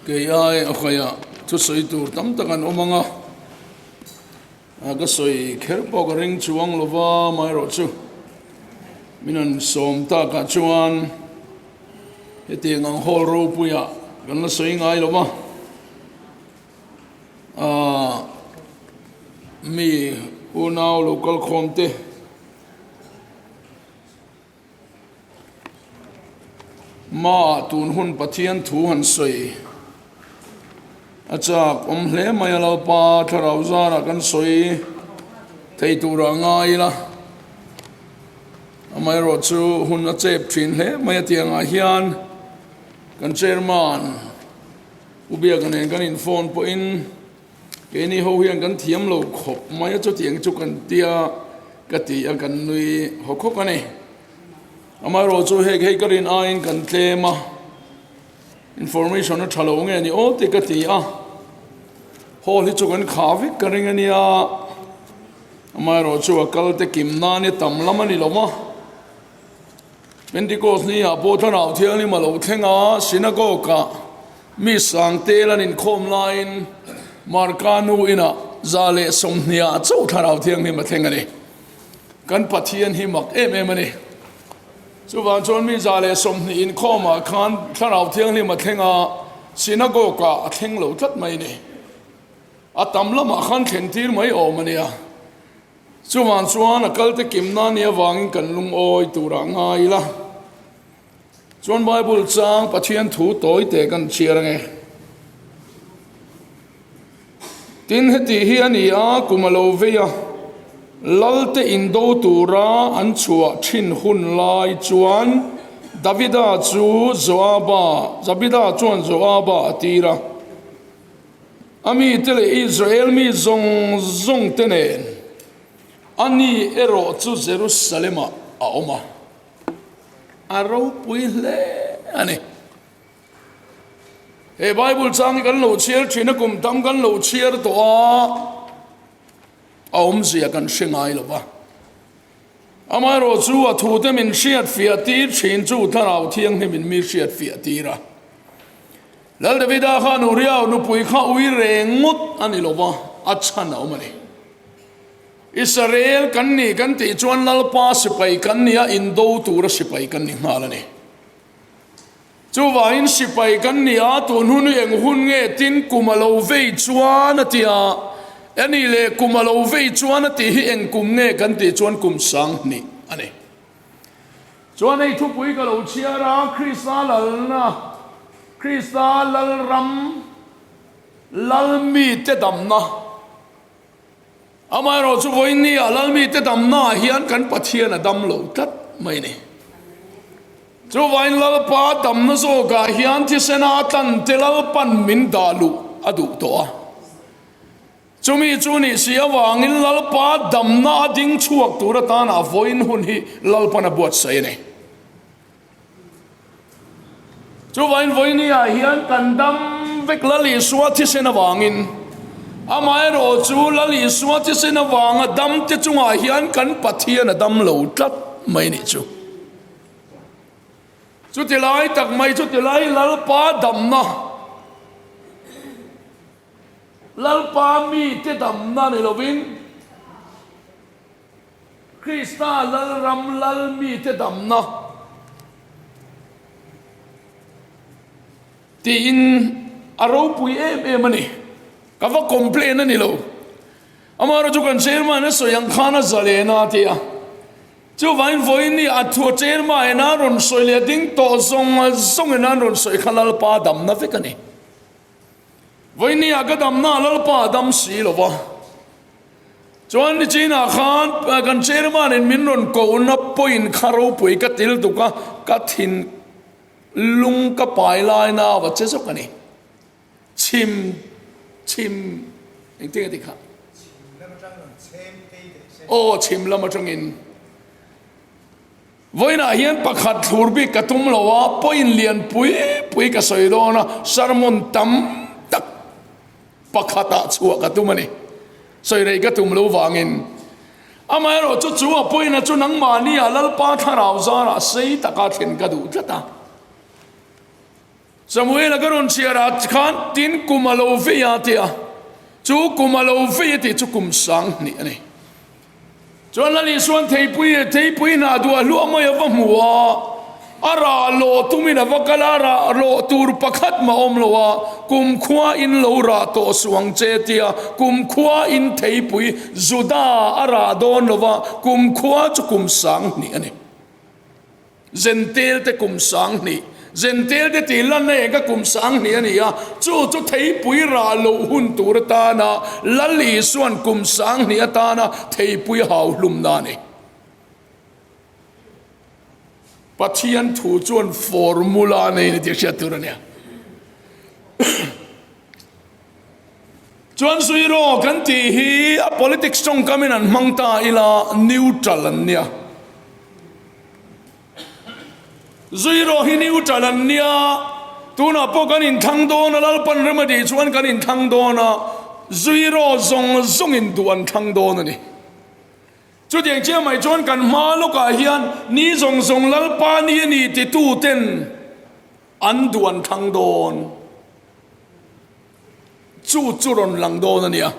Kei ai a haiah thusawi tur tam tak an awm ang a, ka sawi kher pawh ka ring chuang lo va, amaherawhchu min han sawm takah chuan hetiang ang hall ropuiah kan la sawi ngai lo va, mi unau lo kal khawm te. Maah tun hun Pathian thu han sawi a chak awm hle mai a Lalpa thlarau zarah kan sawi thei turah ngai ila amaherawh chu hun a chep thin hle mai a tiangah hian kan chairman U Biaka nen kan in phone pawhin Keini ho hian kan thiam lo khawp mai a, chutiang chu kan tia ka ti a, kan nui hawk hawk a ni. Amaherawh chu hei hei ka rin aiin kan tlem a, information a tha lo nge ni aw tih ka ti a, hall hi chu kan khah vek ka ring a nia, amaherawh chu a kal te kim nan i tam lam a ni lo a. Pentecost ni ah pawh Thlarau Thianghlim a lo thleng a, synagogue ah mi sangtel an inkhawm laiin Marka nu inah 120 ah chauh Thlarau Thianghlim a thleng a ni. Kan Pathian hi mak em em a ni. Chuvang chuan mi 120 inkhawm ah khan Thlarau Thianghlim a thleng a, synagogue ah a thleng lo tlat mai a ni. A tam lamah khan thlen tir mai awm a nia. Chuvang chuan a kalte kimna nia vangin kan lungawi turah ngai ila. Chuan Bible chang Pathian thu tawi teh kan chhiar ange. Tin heti hi a ni a, kum a lo vei a, Lalte indo tura an chhuah thin hun lai chuan Davida chu Joaba, Davida chuan Joaba a tir a. A mite leh Israel mi zawng zawng te nen a ni erawh chu Jerusalem-ah a awm a, a ropui hle a ni. He Bible chang hi kan lo chhiar thin a, kum tam kan lo chhiar tawh a, a awmzia kan hre ngai lo va. Amaherawh chu a thute min hriatfiah tir thin chu Thlarau Thianghlimin mi hriatfiah tir a. Lal Davida khan Uriah nupui kha ui reng ngawt a ni lo va, a chhan a awm a ni. Israel kan ni kan tih chuan Lalpa sipai kan ni a, indo tura sipai kan ni nghal a ni. Chuvangin sipai kan ni a, tun hun hi eng hun nge tin kum a lo vei chuan a ti a, a nih leh kum a lo vei chuan a tih hi eng kum nge kan tih chuan kum 2000 a ni. Chuan hei thupui ka lo chhiar a, Krista lalna, Krista lalram, lalmite damna. Amaherawh chu vawiinnia lalmite damnaah hian kan Pathian a dam lo tlat mai a ni. Chuvain Lalpa damna zawkah hian thisena tlante Lalpan min dah luh a duh tawh a. Chumi chu nih si avangin Lalpa damna a ding chhuak tur atana vawiin hun hi Lalpan a buatsaih a ni. Chuvain vawinia hian kan dam vek Lal Isua thisen avangin, amaherawh chu Lal Isua thisen avanga damte chungah hian kan Pathian a dam lo tlat mai nih chu. Chuti lai tak mai chuti lai Lalpa damna. Lalpa mite damna ni lovin Krista Lalram Lal mite damna tiin a ropui em em a ni. Ka va complain a ni lo. Amaherawhchu kan chairman a sawi ang khan a zalen a ti a. Chuvangin vawiin a thu a chairman a rawn sawi leh ding tawh zawng zawngin an rawn sawi kha Lalpa damna vek a ni. Vawinia ka damna Lalpa a dam si lo va. Chuan nichinah khan kan chairman in min rawn kohna point kha ropui ka til tuk a, ka thin lung ka pai lai na va che zawk a ni. Chhim chhim engtin nge ti kha? Aw chhim lam atangin. Vawiinah hian pakhat thlur bik ka tum lo a, point lian pui pui ka sawi dawn a, sermon tam tak pakhatah chhuah ka tum a ni. Sawi rei ka tum lo vangin. Amaherawh chu chu a point-a chu nangmahnia Lalpa thlarau zarah sei taka thlen ka duh tlat a. Samuela ka rawn chhiar ah khan tin kum a lo vei a ti a, chu kum a lo vei a tih chu kum 2000 a ni. Chuan Lal Isuan theipui theipui hnah duah hluah mai a va hmu a, a rah lawh tumin a va kal a, rah lawh tur pakhat mah awm lo a, kumkhua in lo rah tawh suh ang che tia kumkhua in theipui Juda a rah dawn lo va, kumkhua chu kum 2000 a ni. Zentel te kum 2000, Zentel te tih lanna eng ka kum 2000 a ni a, chu chu theipui rah loh hun tur atana Lal Isuan kum 2000 atana theipui hau hlumna a ni. Pathian thu chuan formula a nei a ni tih hriat tur a nia. Chuan Zuiro kan tih hi a politics tawngkamin an hmang ta ila neutral an nia. Zuiro hi neutral an nia, tunah pawh kan inthlang dawn a, Lalpan rem a tih chuan kan inthlang dawn a, Zuiro zawng zawngin duh an thlang dawn a ni. Chutiang chiah mai chuan kan hma lawkah hian ni zawng zawng Lalpa ni a ni tituten an duh an thlang dawn. Chu chu rawn lang dawn a nia.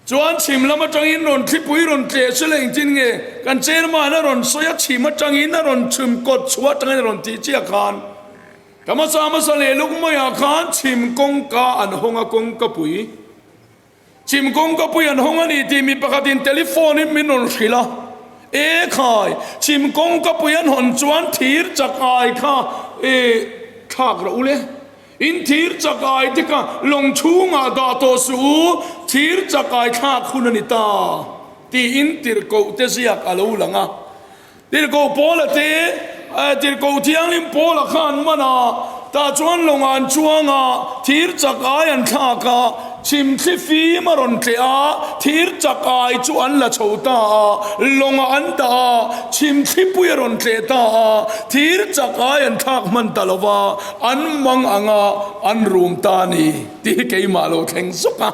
Chuan chhim lam atangin rawn thlipui rawn tleh se la engtin nge kan chairman a rawn sawi a, chhim atangin a rawn chhim kawt chhuah atangin a rawn tih chiah khan ka hmasa hmasa leh luk maiah khan chhim kawngka an hawng a kawngkapui Chim kawngkapui an hawng a ni tih mi pakhatin telephone in min rawn hrilh a, E khai, chim kawngkapui an hawn chuan thir chak ai kha e thlak rawh u le. In thir chak ai te kha lawng chhungah dah tawh suh u, thir chak ai thlak hun a ni ta tiin tirhkoh te ziak a lo lang a. Tirhkoh Paula te, Tirhkoh Thianghlim Paula kha an man a, tah chuan lawngah an chuang a, thir chak ai an thlak a, chhimthli fim a rawn tleh a, thir chak ai chu an la chho ta a, lawngah an dah a, chhimthli pui a rawn tleh ta a, thir chak ai an thlak hman ta lo va, an mang ang a, an rum ta a ni tih hi keimah lo thleng zawk a.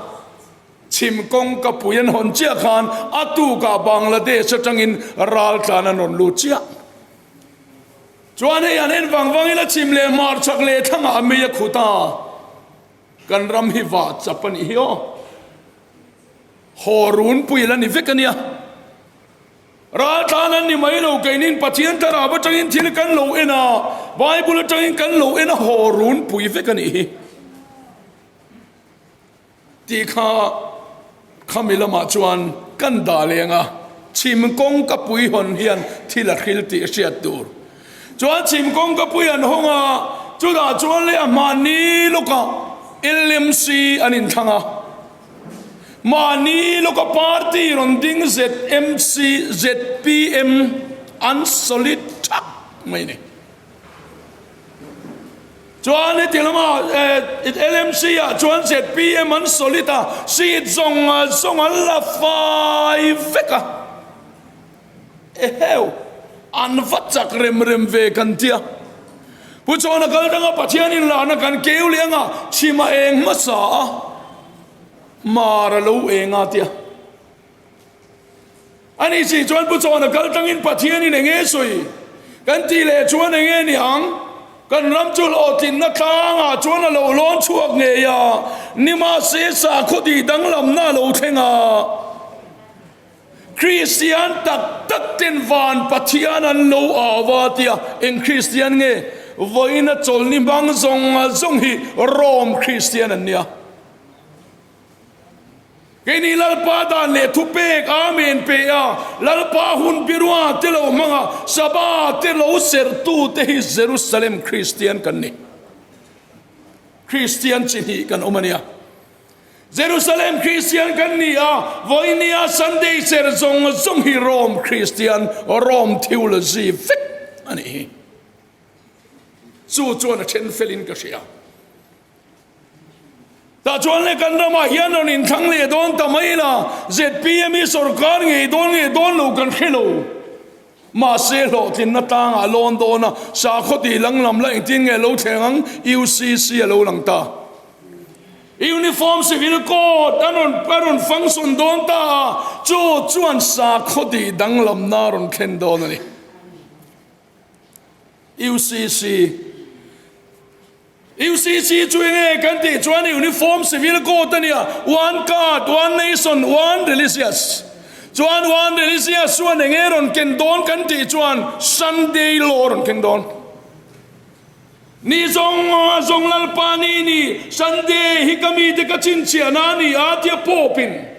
Chhim kawngka pui an hawn chiah khan a tukah Bangladesh atangin raltlan an rawn lut chiah. Chuan hei an en vang vangin a chhim leh hmar chak leh thlangah a mei a khut a, kan ram hi vah chap a nih hi aw. Haw runpui la ni vek a nia. Raltlan an ni mai lo, keinin Pathian thlarau atangin thil kan lo en a, Bible atangin kan lo en a, haw runpui vek a nih hi. Tih kha khami lamah chuan kan dah leng a, chhim kawngka pui hawn hian thil a hril tih hriat tur. Chuan chhim kawngka pui an hawng a, chutah chuan leh a mahni lawkah LMC an inthlang a, mahni lawka party rawn ding ZMC, zpm an solid thak mai a ni. Chuan heti lama LMC ah chuan zpm an solid a, seat zawng zawng an la fai vek a. Eheu, an va chak rem rem ve kan tia. Pu Chawna kal danga Pathian inlahna kan keu leh anga chhim a eng hmasa a, mar a lo eng a tia. A ni si chuan Pu Chawna kal tangin Pathianin eng nge sawi kan tih leh chuan eng nge ni ang? Kan ram chu hlawhtlinna tlangah chuan a lo lawn chhuak ngei a, nimahse sakhaw tih danglamna a lo thleng a. Kristian tak tak ten van Pathian an lo au a tia, eng Kristian nge? Vawiina chawlhni hmang zawng zawng hi Rome Kristian an nia. Keini Lalpa dan leh thupek Amen pe a, Lalpa hun birua te lo hmang a, Sabbath te lo serhtu te hi Jerusalem Kristian kan ni. Kristian chi hnih kan awm a nia. Jerusalem Kristian kan ni a, vawinia Sunday serh zawng zawng hi Rome Kristian, Rome theology vek a nih hi. Chu chuan a then felin ka hria. Tah chuan le kan ramah hian rawn inthlang leh dawn ta mai la, zpm hi sorkar ngei dawn nge dawn lo kan hre lo. Mahse hlawhtlinna tlangah a lawn dawn a, sakhaw tih lang lam la engtin nge lo thleng ang, UCC a lo lang ta. Uniform Civil Code a rawn a rawn function dawn ta a, chu chuan sakhaw tih danglamna a rawn thlen dawn a ni. UCC. UCC chu enge kan tih chuan Uniform Civil Code a nia, One God, One Nation, One Religious. Chuan One Religious chuan enge rawn ken dawn kan tih chuan Sunday Law rawn keng dawn. Ni zawng zawng Lalpa ni ni, Sunday hi ka mite ka chhinchhiahna a ni a tia Pope in.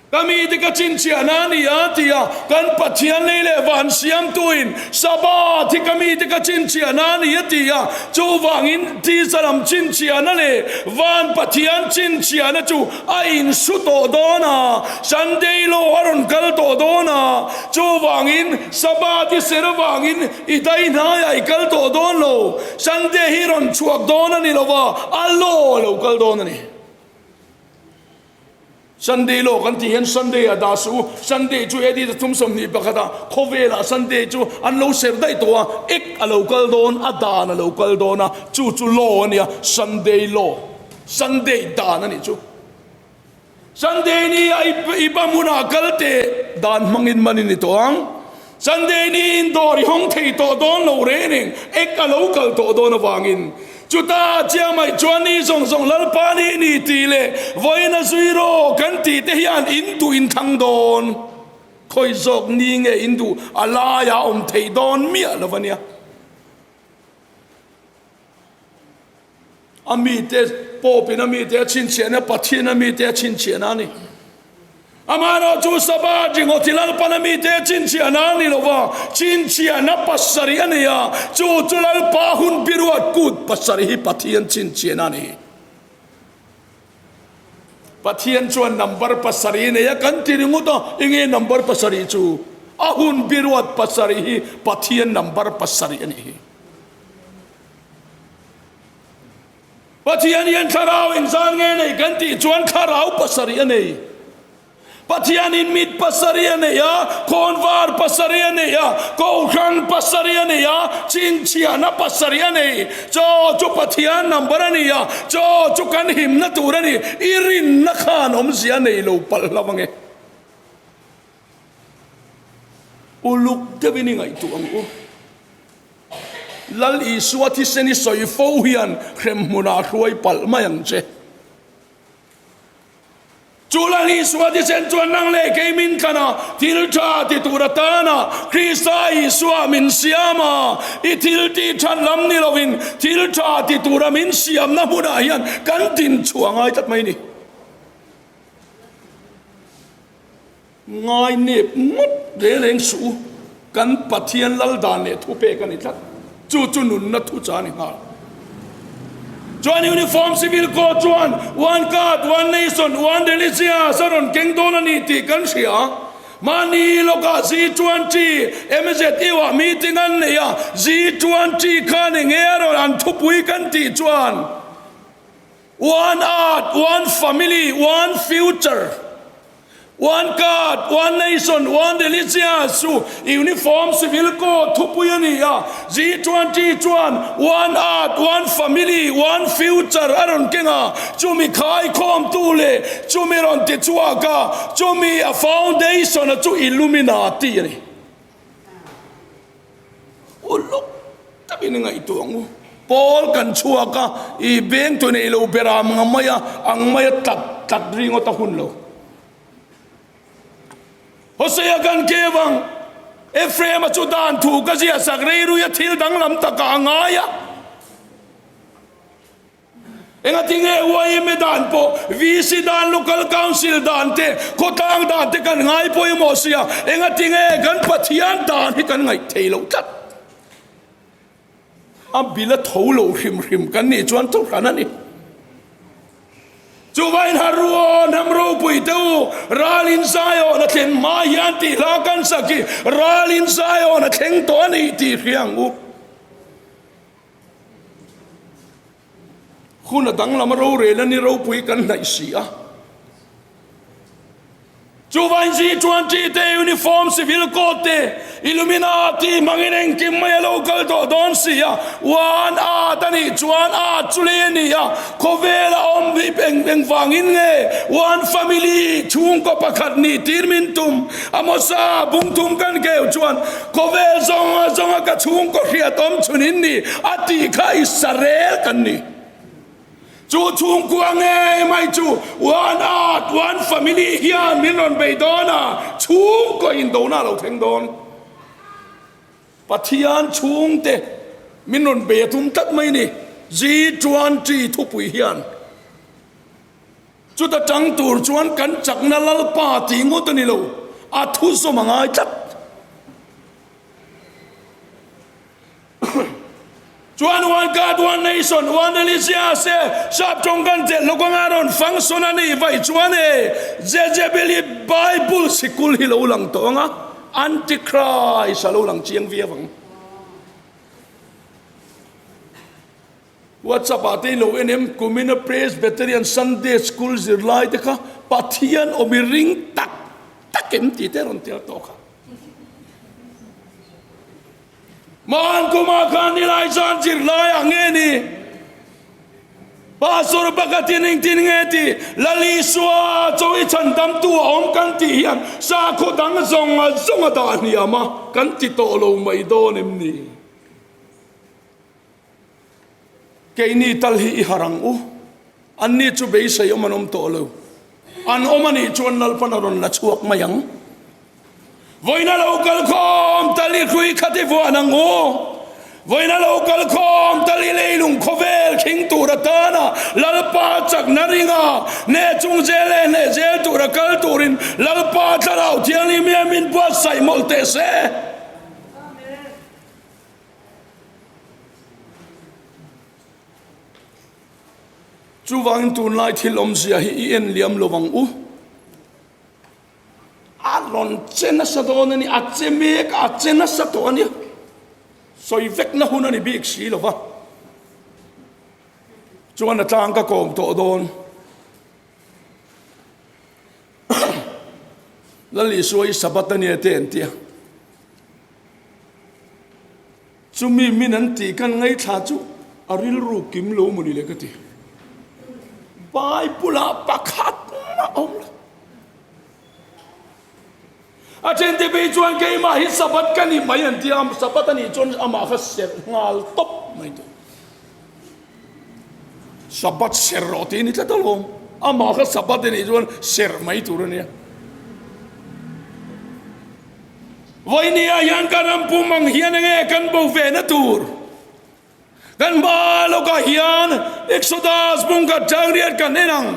Ka mite ka chhinchhiahna a ni a, ti a, kan Pathian lei leh van siamtuin Sabbath hi ka mite ka chhinchhiahna a ni a ti a, chuvangin tisa lam chhinchhiahna leh van Pathian chhinchhiahna chu a insu tawh dawn a, Sunday law a rawn kal tawh dawn a, chuvangin Sabbath i ser avangin i dai hnaiah i kal tawh dawn lo, Sunday hi rawn chhuak dawn a ni lo va, a law a lo kal dawn a ni. Sunday law kan tih hian Sunday a dah suh u, Sunday chu AD 321 ah khawvelah Sunday chu an lo ser daih tawh a, ek a lo kal dawn, a dan a lo kal dawn a, chu chu law a nia, Sunday law, Sunday dan a nih chu. Sunday ni a i ba hmunah kal teh dan hmangin man i ni tawh ang. Sunday ni in dawr i hawng thei tawh dawn lo reng reng, ek a lo kal tawh dawn avangin. Chuta chiang mai chuan ni zawng zawng Lalpa ni ni tih leh vawiin a zui rawh kan tih te hian in duh in thlang dawn. Khawi zawk ni nge in duh a laiah awm thei dawn miah lo ania. A mite Pope-in a mite a chhinchhiahna, Pathian a mite a chhinchhiahna a ni. Amaherawhchu Sabbath ringawt hi Lalpan a mite a chhinchhiahna a ni lo va, chhinchhiahna pasarih a nei a, chu chu Lalpa hun biruat kut pasarih hi Pathian chhinchhiahna a ni. Pathian chuan number pasarih a nei a, kan ti ringawt a, enge number pasarih chu? A hun biruat pasarih hi Pathian number pasarih a nih hi. Pathian hian thlarau engzan nge nei kan tih chuan thlarau pasarih a nei. Pathianin mit pasarih a nei a, khawnvar pasarih a nei a, kohhran pasarih a nei a, chhinchhiahna pasarih a nei. Chaw chu Pathian number a ni a, chaw chu kan himna tur a ni. I rinna khan awmzia nei lo palh hlauh ange. Uluk deuhin i ngaihtuah ang u. Lal Isua thisen i sawi fo hian hremhmunah a hruai palh mai ang che. Chu Lal Isua thisen chuan nang leh kei min thlan a, thil tha ti tur atana Krista Isua min siam a, i thil tih that lam ni lovin thil tha ti tura min siamna hmunah hian kan din chhuah ngai tlat mai a ni. Ngai nep ngawt reng reng suh u, kan Pathian lal dan leh thupek a ni tlat. Chu chu nunna thucha a ni nghal. Chuan Uniform Civil Code chuan One God, One Nation, One Religious a rawn keng dawn a ni tih kan hria. Mahni lawkah G20, MZU ah meeting an nei a, G20 khan eng nge a rawn an thupui kan tih chuan, One earth, one family, one future, one God, one nation, one religion chu Uniform Civil Code thupui a ni a. G20 chuan One earth, one family, one future a rawn keng a, chumi khaikhawmtu leh chumi rawn ti chhuak a, chumi a foundation a chu Illuminati a ni. Uluk takin i ngaihtuah ang u. Pawl kan chhuak a, i beng tu nei lo beram ang mai a, ang mai a tlat tlat ringawt a hun lo. Hosea kan keu ang, Ephraim-a chu dan thu ka ziahsak rei rui a thil danglam takah a ngai a. Engatinge YMA dan pawh VC dan, Local Council dan te, khawtlang dan te kan ngai pawimawh sia, engatinge kan Pathian dan hi kan ngaih thei loh tlat? A bil a tho lo hrim hrim kan nih chuan thuhran a ni. Chuvain Haruo hnam ropui te u, Ralin Zion a thlen hma hian tih hla kan sak hi Ralin Zion a thleng tawh a ni tih hria ang u. Hun a danglam a rorel a ni ropui kan hnaih si a. Chuvain G20 te Uniform Civil Code te Illuminati hmangin engkim mai a lo kal tawh dawn si a. One Earth a nih chuan Earth chu lei a ni a, khawvel a awm hi engvangin nge One Family chhungkaw pakhat nih tir min tum Amosa bungthum kan keu chuan Khawvel zawnga zawnga ka chhungkaw hriat awm chhun in ni a tih kha Israel kan ni. Chu chhungkua ngei mai chu one earth, one family hian min rawn bei dawn a, chhungkaw indona a lo thleng dawn. Pathian chhungte min rawn bei a tum tlat mai ni, G20 thupui hian. Chuta tang tur chuan kan chakna Lalpa tih ngawt a ni lo, a thu zawm a ngai tlat. Chuan one God, one nation, one religion se sap tawng kan chelh lawk anga rawn function a nih vaih chuan e Jezebeli Bible sikul hi lo lang tawh anga Antichrist a lo lang chiang viau ang. WhatsApp ah te ilo en em kumina Presbyterian Sunday School zirlai te kha Pathian awm i ring tak tak em tih te rawn tel tawh kha. Mahn kumah khan nilai zan zirlai ah nge ni? Pastor pakhatin engtin nge ti? Lal Isua chaw i chhandamtu a awm kan tih hian sakhaw dang zawng zawng a dah hniam a, kan ti tawh lo mai dawn em ni? Keini tal hi i harh ang u. Anni chu beisei awm an awm tawh lo. An awm a nih chuan Lalpan a rawn la chhuak mai ang. Vawiina lo kal khawm tal i hrui khat i vuan ang u. Vawiina lo kal khawm tal i leilung khawvel khing tur atana Lalpa chakna ringa hneh chung zel leh hneh zel tura kal turin Lalpa Thlarau Thianghlim hian min buatsaih mawlh teh se. Chuvangin tunlai thil awmzia hi i en liam lo ang u. A rawn che nasa dawn a ni, a che mek a, a che nasa tawh a nia. Sawi vekna hun a ni bik si lo va. Chuan a tlang ka kawm tawh dawn. Lal Isua i Sabbath a nia te an ti a. Chumi min an tih kan ngaithla chu a rilru kim lo mawni le ka ti. Bible ah pakhat mah a awm lo. A thente phei chuan keimah hi Sabbath ka ni mai an ti a, Sabbath a nih chuan amah kha serh nghal tawp mai tur. Sabbath serh rawh tih a ni tlat alawm. Amah kha Sabbath a nih chuan serh mai tur a nia. Vawinia hian kan ram pum ang hian enge kan bo ve na tur? Kan hma lawkah hian Exodus bungkhat changriat kan en ang.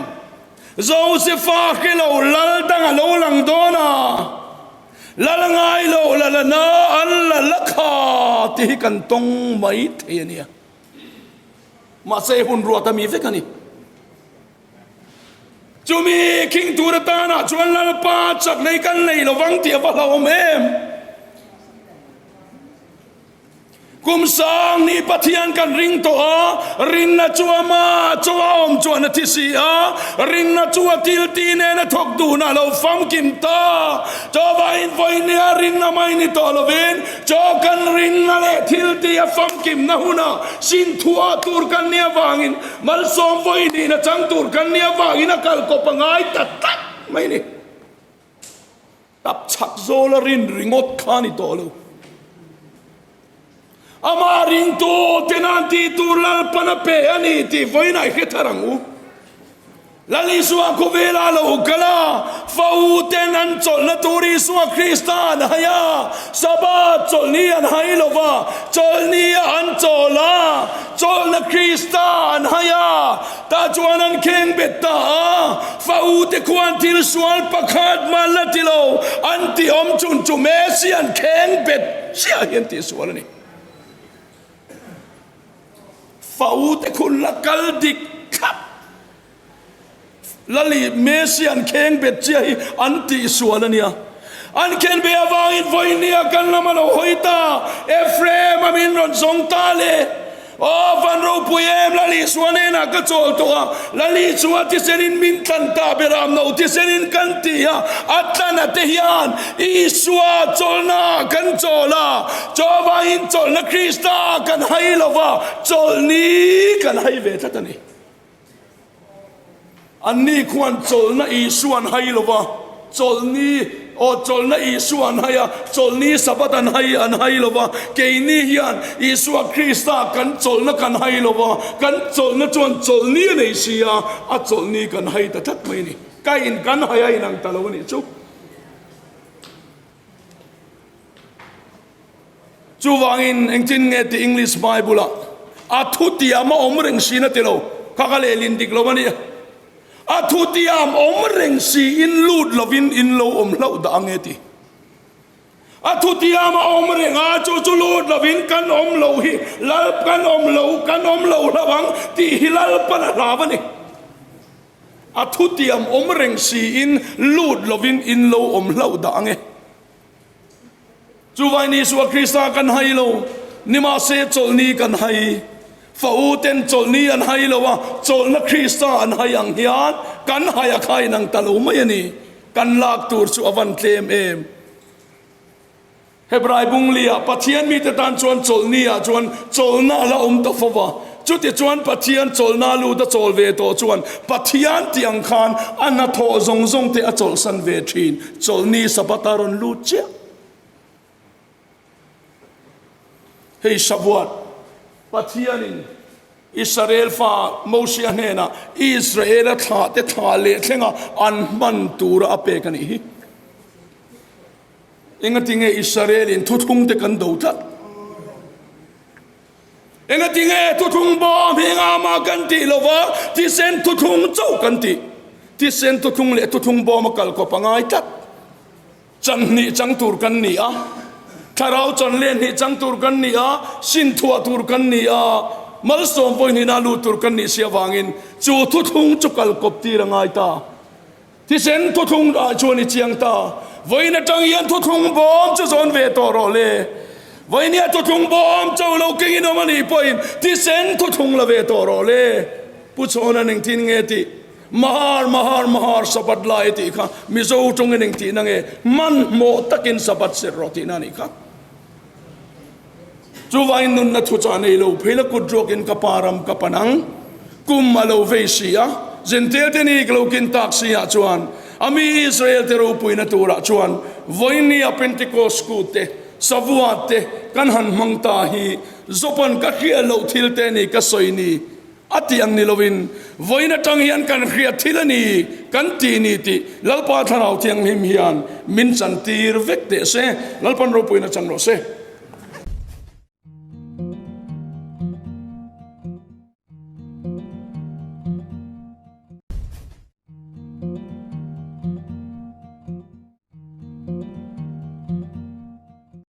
Josefa khi lo lal dang a lo lang dawn a, lal ngai lo la la na an la la kha tih hi kan tawng mai thei a nia. Mahse hun ruat a mi vek a ni. Chumi khing tur atana chuan Lalpa chak nei kan nei lovang tih a va hlauhawm em? Kum sang ni Pathian kan ring tawh a, rinna chu ama chaw a awm chuan a thi si a, rinna chu a thil ti nen a thawk dun a lo famkim ta. Chawvain vawinia rinna mai ni tawh lovin, chaw kan rinna leh thil ti a famkimna huna sin thuah tur kan nih avangin Malsawm vawi nihna chang tur kan nih avangin a kal kawp a ngai ta tlat mai ni. Tap chhak zawl a rin ringawt kha ni tawh lo. Amah ringtu te nan tih tur Lalpan a pe a ni tih vawiin ah i hre thar ang u. Lal Isua khawvela lo kal a, fa u ten an chawlhna tur Isua Krista an hai a, Sabbath chawlhni an hai lo va, chawlhni a an chawl a, chawlhna Krista an hai a, tah chuan an kheng bet ta a, fa u te khuan thil sual pakhat mah la ti lo, an ti awm chhun chu Messi an kheng bet chiah hi an tih sual a ni. Fa u te khun la kal dik thlap. Lali Messi an kheng bet chiah hi an tih sual a nia. An khen ve avangin vawinia kan lam a lo hawi ta. Ephraim a min rawn zawng ta le. Aw van ropui em Lali Isua hnenah ka chawl tawh a. Lali chunga thisenin min tlan ta ber a, no thisenin kan ti a. A tlan a te hian Isua chawlhna kan chawl a. Chawvangin chawlhna Krista kan hai lo va, chawlhni kan hai ve tlat a ni. Anni khuan chawlhna Isua an hai lo va, chawlhni. Aw chawlhna Isua an hai a, chawlhni Sabbath an hai an hai lo va, keini hian Isua Krista kan chawlhna kan hai lo va, kan chawlhna chuan chawlhni a nei si a, a chawlhni kan hai ta tlat mai a ni. Ka in kan hai a inang ta lo a nih chu. Chuvangin engtin nge tih English Bible ah a thutiam a awm reng siin a ti lo, kha ka lehlin dik lo a nia. A thutiam awm reng siin lut lovin in lo awm hlauh dah ange ti. A thutiam a awm reng a, chu chu lut lovin kan awm lo hi Lal kan awm lo kan awm lo hlauh ang tih hi Lalpan a hlau a ni. A thutiam awm reng siin lut lovin in lo awm hlauh dah ange. Chuvain Isua Krista kan hai lo, nimahse chawlhni kan hai. Fa u ten chawlhni an hai lo a, chawlhna Krista an hai ang hian kan hai a kha inang ta lo mai a ni. Kan lak tur chu a van tlem em. Hebrai bunglia Pathian mite tan chuan chawlhni ah chuan chawlhna a la awm ta fo va. Chutichuan Pathian chawlhna lut a chawl ve tawh chuan Pathian tih ang khan a hnathawh zawng zawng te a chawlhsan ve thin. Chawlhni Sabbath a rawn lut chiah. Hei Shavuot, Pathianin Israel fa Mosia hnenah Israela thlah te thlah leh thlenga an hman tura a pek a nih hi. Engatinge Israelin thuthlung te kan do tlat? Engatinge thuthlung bawm hi engah mah kan tih lo va, thisen thuthlung chauh kan tih? Thisen thuthlung leh thuthlung bawm a kal kawp a ngai tlat. Chan hnih chang tur kan ni a, thlarau chan leh hnih chang tur kan ni a, sin thuah tur kan ni a, malsawm vawi hnihna lut tur kan nih si avangin chu thuthlung chu kal kawp tir a ngai ta. Thisen thuthlung ah chuan i chiang ta. Vawiin atang hian thuthlung bawm chu zawn ve tawh rawh le. Vawiinia thuthlung bawm cho lo keng in awm a nih pawhin thisen thuthlung la ve tawh rawh le. Pu Chhawna'n engtin nge tih? Mahar, mahar, mahar Sabbath lai tih kha Mizo tawngin engtihna nge? Hmanhmawh takin Sabbath serh rawh tihna a nih kha. Chuvangin nunna thuchah nei lo phei la kut ruakin ka pa ram ka pan ang. Kum a lo vei si a, Jentail te ni ka lo kin tak si ah chuan a mi Israel te ropuina turah chuan vawinia Pentecost kut te, Shavuot te kan han hmang ta hi Jopan ka hriat loh thil te ni ka sawi ni a tih ang ni lovin vawiin atang hian kan hriat thil a ni kan tih ni tih Lalpa Thlarau Thianghlim hian min chantir vek teh se. Lalpan ropuina chang rawh se.